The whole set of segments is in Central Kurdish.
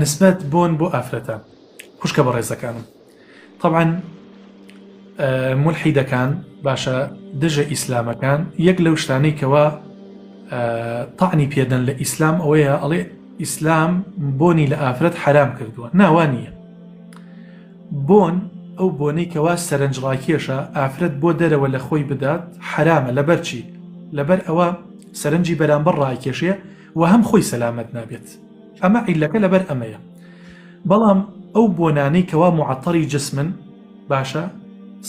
نسبەت بۆن بۆ ئافرەتان خوشکە بەڕێزەکانم طبعا ملحیدەکان باشە دژە ئیسلامەکان یەک لەو شتانەی کەوا تەعنی پێدەن لە ئیسلام ئەوەیە ئەڵێ ئیسلام بۆنی لە ئافرەت حرام کردووە ناوان نییە بۆن ئەو بۆنەی کەوا سەرنجڕاکێشە ئافرەت بۆ دەرەوە لە خۆی بدات حرامە لەبەر چی لەبەر ئەوە سەرنجی بەرامبەر ڕاکێشێ و هەم خۆی سەلامەت نابێت ئەمە عیلەکە لەبەر ئەمەیە بەڵام ئەو بۆنانەی کەوا معەتەری جسمن باشە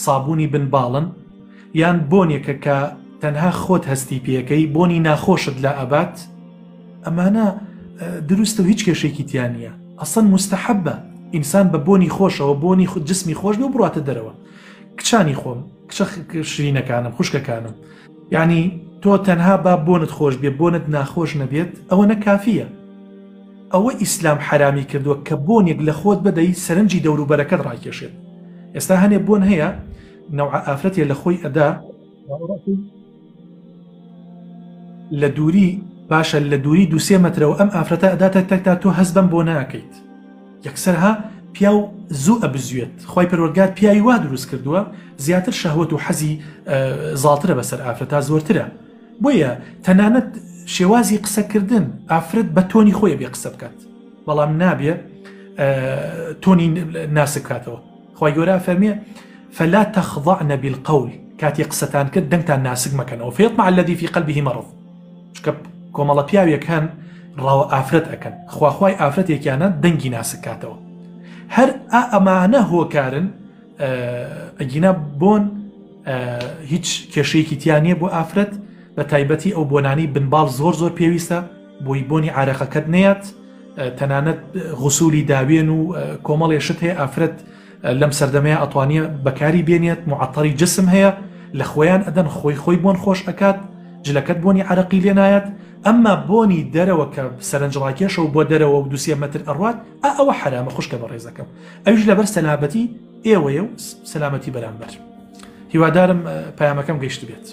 سابونی بن باڵن یان بۆنێکە کە تەنها خۆت هەستی پێەکەی بۆنی ناخۆشت لا ئەبات ئەمانە دروستە و هیچ کێشێکی تیا نییە ئەسەن مستحبە ئینسان بە بۆنی خۆشەوە بۆنی خود جسمی خۆش بێ و بڕاتە دەرەوە کچانی خۆم کچە شرینەکانم خوشکەکانم یعنی تۆ تەنها با بۆنت خۆش بێ بۆنت ناخۆش نەبێت ئەوە نە کافیە ئەوە ئیسلام حەرامی کردووە کە بۆنێک لە خۆت بدەی سەرنجی دەوروبەرەکەت ڕاکێشێت ئێستا هەنێ بۆن هەیە نەوعە ئافرەتێ لە خۆی ئەدا لە دووری باشە لە دووری دوسێ مەترەوە ئەم ئافرەتە ئەداتە تەکتا تۆ هەست بەم بۆ ناکەیت یەکسەر ها پیاو زوو ئەبزوێت خوای پەروەردگار پیاوی وا دروست کردووە زیاتر شەهوەت و حەزی زاڵترە بەسەر ئافرەتا زۆرترە بۆیە تەنانەت شێوازی قسەکردن ئافرەت بە تۆنی خۆی بێ قسە بکات بەڵام نابێ تۆنی ناسک بکاتەوە خی گەورە فەرمێ فلا تخضعن بالقول کاتی قسەتان کرد دەنگتان ناسک مەکەنەوە فيطمع الذي في قلبه مرض چونکە کۆمەڵە پیاوێک هەن ڕاوە ئافرەت ئەکەن خواخوای ئافرەتێکیانە دەنگی ناسک کاتەوە هەر ئا ئەمانە هۆکارن ئەگینا بۆن هیچ کێشەیەکی تیا نییە بۆ ئافرەت بە تایبەتی ئەو بۆنانی بنباڵ زۆر زۆر پێویستە بۆی بۆنی عرەقەکەت نەیات تەنانەت غسولی داوێن و کۆمەڵێ شت هەیە ئافرەت لەم سەردەمەیە ئەتوانیە بەکاری بێنێت معەتەری جسم هەیە لە خۆیان ئەدەن خۆی خۆی بۆن خۆش ئەکات جلەکەت بۆنی عەرەقی لێ نایەت ئەمما بۆنی دەرەوە کە سەرنجڕاکێشە و بۆ دەرەوە و دوسێ مەتر ئەڕوات ئا ئەوە حەرامە خوشکە بەڕێزەکەم ئەویش لەبەر سەلامەتی ئێوەیە و سەلامەتی بەرامبەر هیوادارم پەیامەکەم گەیشتبێت.